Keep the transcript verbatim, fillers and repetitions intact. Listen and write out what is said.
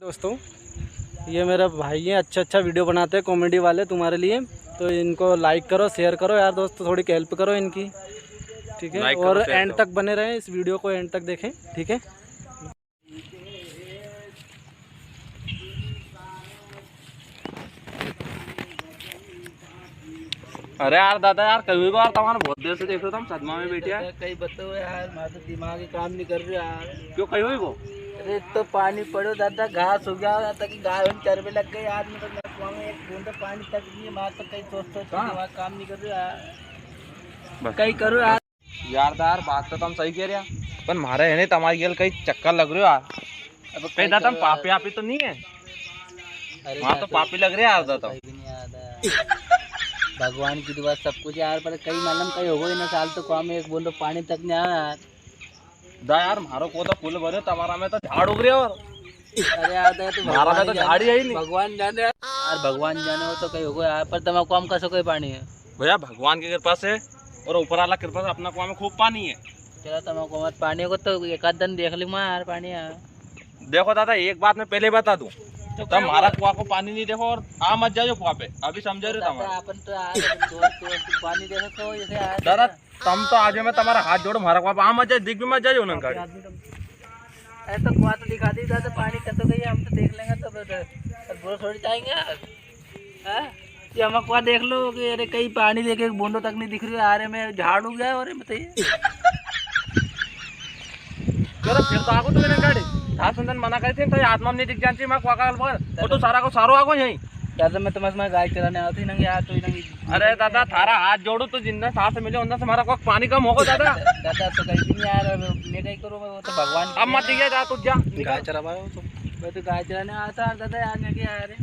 दोस्तों, ये मेरा भाई है, अच्छा अच्छा वीडियो बनाते हैं कॉमेडी वाले तुम्हारे लिए, तो इनको लाइक करो, शेयर करो यार दोस्तों, थोड़ी हेल्प करो इनकी, ठीक है। लाइक करो, और शेयर एंड करो। तक बने रहें, इस वीडियो को एंड तक देखें, ठीक है। अरे यार दादा यार, कई हुई यार, तमारे बहुत देर से देख रहे हो, तम सदमा में बैठे हैं। दादा, कई बताओ यार, मारो तो दिमाग ही काम नहीं कर रहा यार। क्यों, कई हुई वो? अरे, तो पानी पड़ो दादा, घास हो गया, यहाँ तक कि गाय उन चरवे लग गए यार। मैं तो, मैं कुआं में एक बूंद पानी तक नहीं है, मारो तो कई सोच सोच के कहाँ? दिमाग काम नहीं कर रहा यार। बस। कई करो यार। यार दा यार, बात तो तम सही कह रहे हैं, पर मारे है नहीं, तमारी गेल कई चक्कर लग रहे हो यार। अब कई कई दादा, तम करो पापी यार। आपी तो नहीं है? अरे वहाँ तो दादा, पापी लग रहे हैं यार दादा। कई भी नहीं यार दा। भगवान की दुआ सब कुछ यार, पर कई मालूम कई होगो, इन्हें साल तो कुआं में एक बूंदो पानी तक नहीं आया यार। दा यार, मारो को तो फुल भरे, तमारा में तो झाड़ उग रहे और। अरे यार दा, तो मारा में भगवान तो जाने, झाड़ ही है ही नहीं। भगवान जाने यार, भगवान जाने, वो तो कई होगो यार, पर तमारा कुआं में कसो कई पानी है? भैया, भगवान की कृपा से और ऊपर वाला कृपा से अपना कुआं में खूब पानी है। चलो, तमारा कुआं में पानी होगो तो एक आध दिन देख लूंगा यार पानी यार। देखो दादा, एक बात मैं पहले बता दूं, तो तम क्या मारा हुआ? कुआं को पानी नहीं देखो और आ मत जाओ कुआं पे, अभी समझा रहे दादा, तमारा। अपन तो आज दोस्त, दोस्त पानी देखो तो जैसे आज दादा, तम तो आज मैं तमारा हाथ जोड़ो, मारा कुआं पे आ मत जाओ, दिख भी मत जाओ उन्हें काट। अरे तो कुआं तो दिखा दी दादा, पानी कसो कई, हम तो देख लेंगे तो फिर, फिर बुरा थोड़ी जाएंगे यार। हाँ? ये हम कुआं देख लो कि अरे कई पानी देखे, एक बूंदो तक नहीं दिख रही है, आ रहे में झाड़ उग गया और बताइए। चलो फिर तो आगो तू इन्हें गाड़ी। था सुंदर मना करे थे, तो आत्मा में नहीं दिख जानी चाहिए, मैं कुआं का अलवर। और तू सारा को सारो आगो यहीं। दादा मैं तो बस मैं गाय चराने आती नंगे यार, तो इन्हें अरे दादा, थारा हाथ जोड़ू, तू जिंदा सांस मिले, उन्ना से मारा को पानी कम होगो दादा। दादा तो कहीं भी नहीं यार, मैं कहीं करूँ, वो तो भगवान अब मत दिया जा, तू जा। गाय चरावा हो तो। मैं तो गाय चराने आता दादा यार, मैं क्या यार।